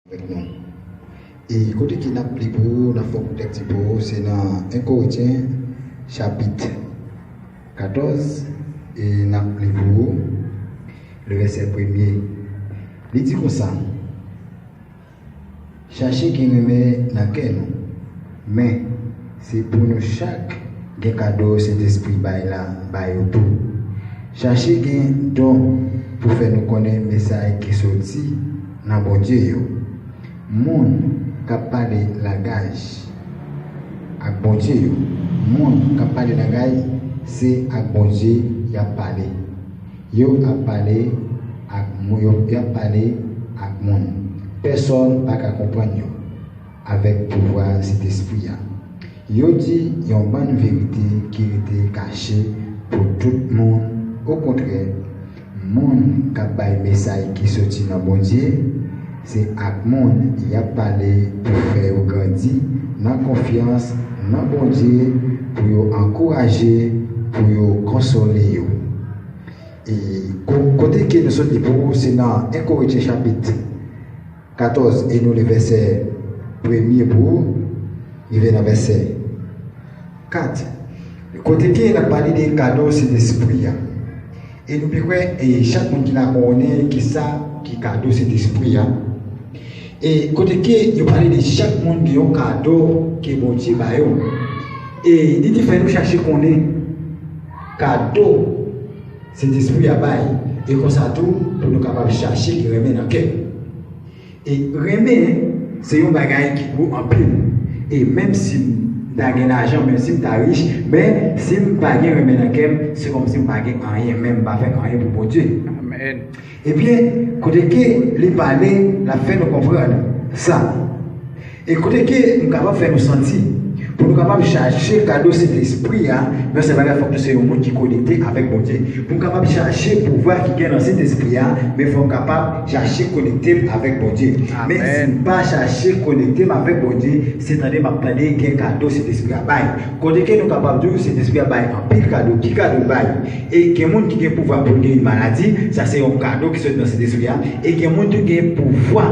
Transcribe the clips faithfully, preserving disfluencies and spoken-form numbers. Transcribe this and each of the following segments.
Avèk nou. E kote ke n ap li pou ou, n ap fè yon tèks pou ou, se nan en Korentyen, chapit katòz, e n ap li pou ou, le vèsè premye. Li di konsa, Chache gen renmen nan kè nou, men se pou nou chak gen kado Sentespri bay la ba yo tou. Chache gen don pou fè nou konnen mesaj ki soti nan Bondye yo. Moun k ap pale langaj ak Bondye yo. Moun k ap pale langaj, se ak Bondye y ap pale. Yo ap pale ak moun, yo, y ap pale ak moun. Pèsonn pa ka konprann yo avèk pouvwa Sentespri a. Yo di yon bann verite ki rete kache pou tout moun. Okontrè, moun k ap bay mesaj ki soti nan Bondye, se ak moun y ap pale pou fè yo grandi nan konfyans nan Bondye, pou yo ankouraje, pou yo konsole yo. E ko-, kote ke nou sot li pou ou, se nan en Korentyen chapit katòz, e nou li vèsè premye pou ou, rive nan vèsè kat. Kote ke n ap pale de kado Sentespri a. E nou pi kwè, e chak moun ki la konnen kisa ki kado Sentespri a. E kote ke yo pale de chak moun gen yon kado ke Bondye ba yo. E li te fè nou chache konnen kado Sentespri a bay. E konsa tou, pou nou kapab chache gen renmen nan kè. E renmen, se yon bagay ki gwo anpil. E menm si m ta gen lajan, menm si m ta rich, men si m pa gen renmen nan kè m, se kòmsi m pa gen anyen, men m pa fè anyen pou Bondye. Amèn. Ebyen, kote ke li pale, l ap fè nou konprann sa. E kote ke m kapab fè nou santi, pou nou kapab chache kado Sentespri a, men se bagay fòk nou se yon moun ki konekte avèk Bondye. Pou nou kapab chache pouvwa ki gen nan Sentespri a, men fòk nou kapab chache konekte avèk Bondye. Men si m pa chache konekte m avèk Bondye, se tande m ap tande gen kado Sentespri a bay. Kote ke nou kapab di w Sentespri a bay anpil kado, ki kado l bay? E gen moun ki gen pouvwa pou l geri maladi, sa se yon kado ki soti nan Sentespri a. E gen moun ki gen pouvwa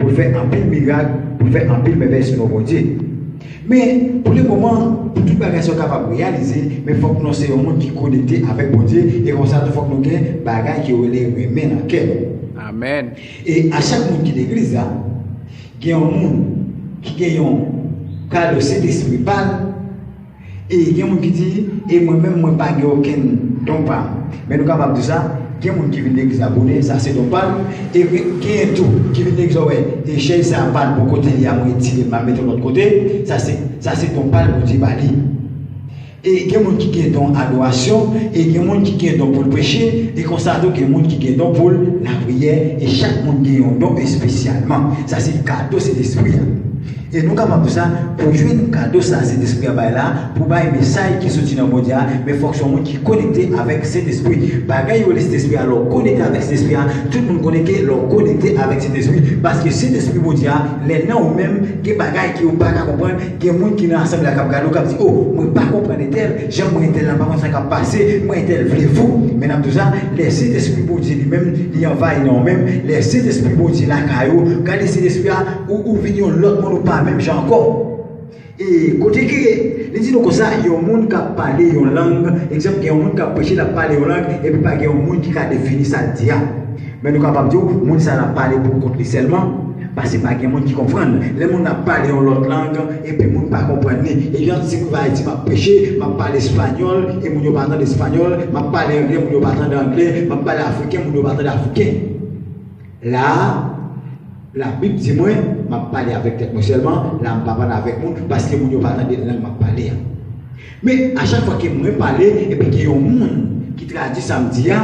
pou l fè anpil mirak, pou l fè anpil mèvèy sou non Bondye. Men, pou lemoman, pou tout bagay sa yo kapab reyalize, men fòk nou se yon moun ki konekte avèk Bondye, e konsa tou fòk nou gen bagay ki rele renmen nan kè nou. Amèn. E a chak moun ki legliz la, gen yon moun ki gen yon kado Sentespri pa l, e gen moun ki di, e mwen menm, mwen pa gen okenn don pa m. Men nou kapab di sa, gen moun ki vin legliz la bonè, sa se don pa l. E gen, gen tou ki vin legliz la, wè, e chèz sa a pa l bò kote li a, mwen retire l, m al mete l lòt kote. Sa se, sa se don pa l Bondye ba li. E gen moun ki gen don adorasyon, e gen moun ki gen don pou l preche, e konsa tou gen moun ki gen don pou l lapriyè, e chak moun gen yon don espesyalman. Sa se kado Sentespri a. E nou kapab di sa, pou jwenn kado sa Sentespri a bay la, pou bay mesaj ki soti nan Bondye a, men fòk se yon moun ki konekte avèk Sentespri. Bagay yo rele Sentespri a, lè w konekte avèk Sentespri a, tout moun konnen ke lè w konekte avèk Sentespri, paske Sentespri Bondye a, lè nan ou menm, gen bagay ke ou pa ka konprann, gen moun ki nan asanble a k ap gade w, k ap di, "O, mwen pa konprann entèl, jan mwen entèl la, m pa konn sa k ap pase, mwen entèl vle fou." Men n ap di w sa, lè Sentespri Bondye li menm, li anvayi nan ou menm, lè Sentespri Bondye lakay ou, gade Sentespri a, ou, ou vin yon lòt moun, ou pa menm jan ankò. E kote ke, li di nou konsa, yon moun k ap pale yon lang, egzanp, gen yon moun k ap preche, l ap pale yon lang, epi pa gen yon moun ki ka defini sa l di a. Men nou kapab di w, moun sa l ap pale pou kont li sèlman, paske pa gen moun ki konprann. Lè moun ap pale yon lòt lang, epi moun pa konprann li. Egzanp, si moun va di, "M ap preche, m ap pale espanyòl, e moun yo pa tande espanyòl, m ap pale anglè, moun yo pa tande anglè, m ap pale afriken, moun yo pa tande afriken." La a, Labib di mwen, m ap pale avèk tèt mwen sèlman, la m pa pale avèk moun, paske moun yo pa tande lang m ap pale a. Men, a chak fwa ke mwen pale, epi gen yon moun ki tradui sa m di a,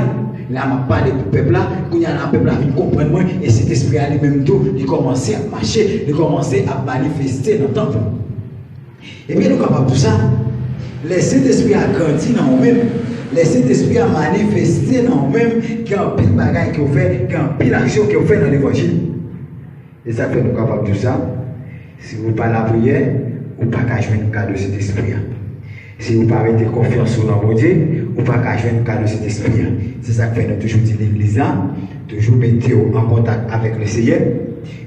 la m ap pale pou pèp la, kounye a la pèp la vin konprann mwen, e Sentespri a li menm tou, li kòmanse ap mache, li kòmanse ap manifeste nan tanp lan. Ebyen, nou kapab di sa, lè Sentespri a grandi nan ou menm, lè Sentespri a manifeste nan ou menm, gen anpil bagay ke w fè, gen anpil aksyon ke w fè nan levanjil. E sa fè nou kapab di sa, si ou pa lapriyè, ou pa ka jwenn kado Sentespri a. Si ou pa mete konfyans ou nan Bondye, Ou pa ka jwenn kado Sentespri a. Se sa k fè nou toujou di legliz la, toujou mete w an kontak avèk Leseyè.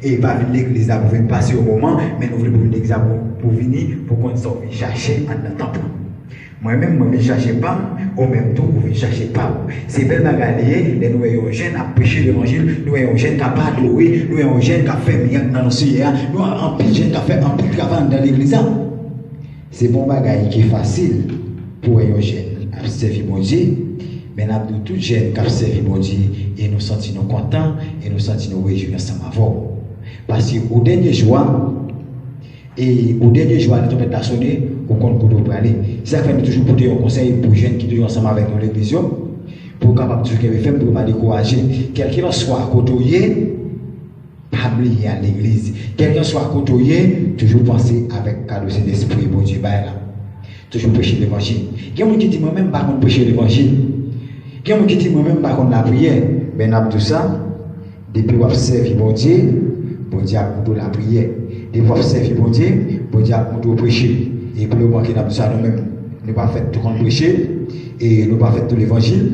E pa vin legliz la pou vin pase yon moman, men nou vle pou vin legliz la pou, pou vini, pou konn sa w vin chache anndan tanp lan. Mwen menm, mwen vin chache pa m, ou menm tou, ou vin chache pa w. Se bèl bagay li ye, lè nou wè yon jèn ap preche levanjil, nou wè yon jèn k ap adore, nou wè yon jèn k ap fè mirak nan non Seyè a, nou wè anpil jèn k ap fè anpil travay anndan legliz la. Se pa yon bagay ki fasil pou wè yon jèn ap sèvi Bondye, men n ap di w tout jèn k ap sèvi Bondye, e nou santi nou kontan, e nou santi nou rejwi ansanm avè w. Paske o dènye jou a, e o dènye jou a, lè twonpèt la sone, ou konn kote w prale. Se sa k fè nou toujou pote yon konsèy pou jèn ki toujou ansanm avèk nou legliz yo, pou yo kapab toujou kenbe fèm, pou yo pa dekouraje. Kèlkelanswa kote w ye, pa bliye al legliz. Kèlkeswa kote w ye, toujou panse avèk kado Sentespri Bondye bay la. Toujou preche levanjil. Gen moun ki di, "Mwen menm, m pa konn preche levanjil." Gen moun ki di, "Mwen menm, m pa konn lapriyè." Men n ap di w sa, depi w ap sèvi Bondye, Bondye ap montre w lapriyè. Depi w ap sèvi Bondye, Bondye ap montre w preche. E pou lemoman ke n ap di sa, nou menm, nou pa fèt tou konn preche, e nou pa fèt tou levanjil,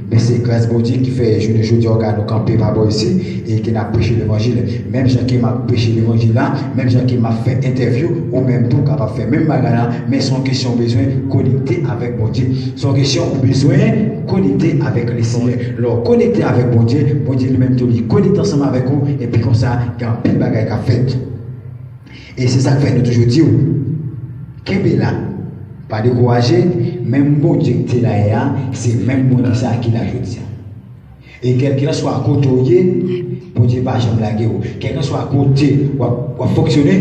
men se gras Bondye ki fè jounen jodi a w ka nou kanpe pa bò isi, e ke n ap preche levanjil. Menm jan ke m ap preche levanjil la, menm jan ke m ap fè entèvyou, ou menm tou w kapab fè menm bagay la, men se yon kesyon w bezwen konekte avèk Bondye. Se yon kesyon ou bezwen konekte avèk Leseyè. Lè w konekte avèk Bondye, Bondye li menm tou li konekte ansanm avèk ou, epi konsa, gen anpil bagay k ap fèt. E se sa k fè nou toujou di w, kenbe la, pa dekouraje, menm Bondye ki te la yè a, se menm Bondye sa a ki la jodi a. E kèlkelanswa kote w ye, Bondye pa janm lage w. Kèlkelanswa kote w ap, w ap fonksyone,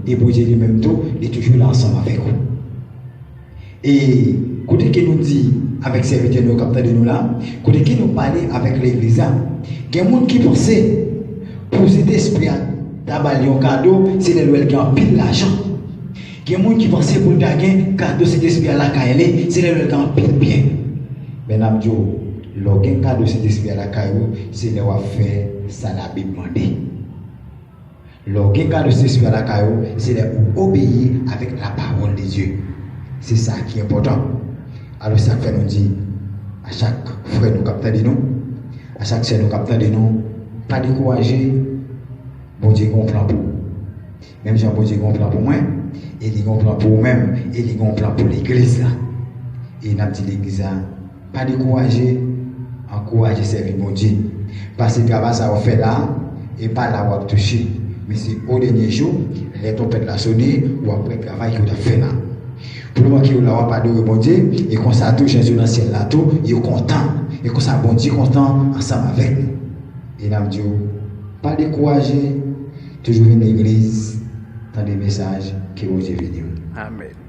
e Bondye li menm tou, li toujou la ansanm avèk ou. E kote ke nou di avèk sèvitè nou yo k ap tande nou la, kote ke nou pale avèk legliz la, gen moun ki panse pou Sentespri a ta ba l yon kado, se lè l wè l gen anpil lajan. Gen moun ki panse pou l ta gen kado Sentespri a lakay li, se lè l wè l gen anpil byen. Men n ap di w, lè w gen kado Sentespri a lakay ou, se lè w ap fè sa Labib mande. Lè w gen kado Sentespri a lakay ou, se lè ou obeyi avèk la parole de Dieu. Se sa ki enpòtan. Alò, sa k fè nou di, a chak frè nou k ap tande nou, a chak sè nou k ap tande nou, pa dekouraje, Bondye gen yon plan pou ou. Menm jan Bondye gen yon plan pou mwen, e li gen yon plan pou ou menm, e li gen yon plan pou legliz la. E n ap di legliz la, pa dekouraje, ankouraje sèvi Bondye. Paske travay sa w ap fè la, e pa la w ap touche. Men se o dènye jou, lè twonpèt la sone, w ap wè travay ke w t ap fè la. Pou lemoman ke w la, w ap adore Bondye, e konsa tou, jèn yo nan syèl la tou, yo kontan. E konsa, Bondye kontan ansanm avèk nou. E n ap di w, pa dekouraje, toujou vin legliz, tande mesaj, ke Bondye beni w. Amèn.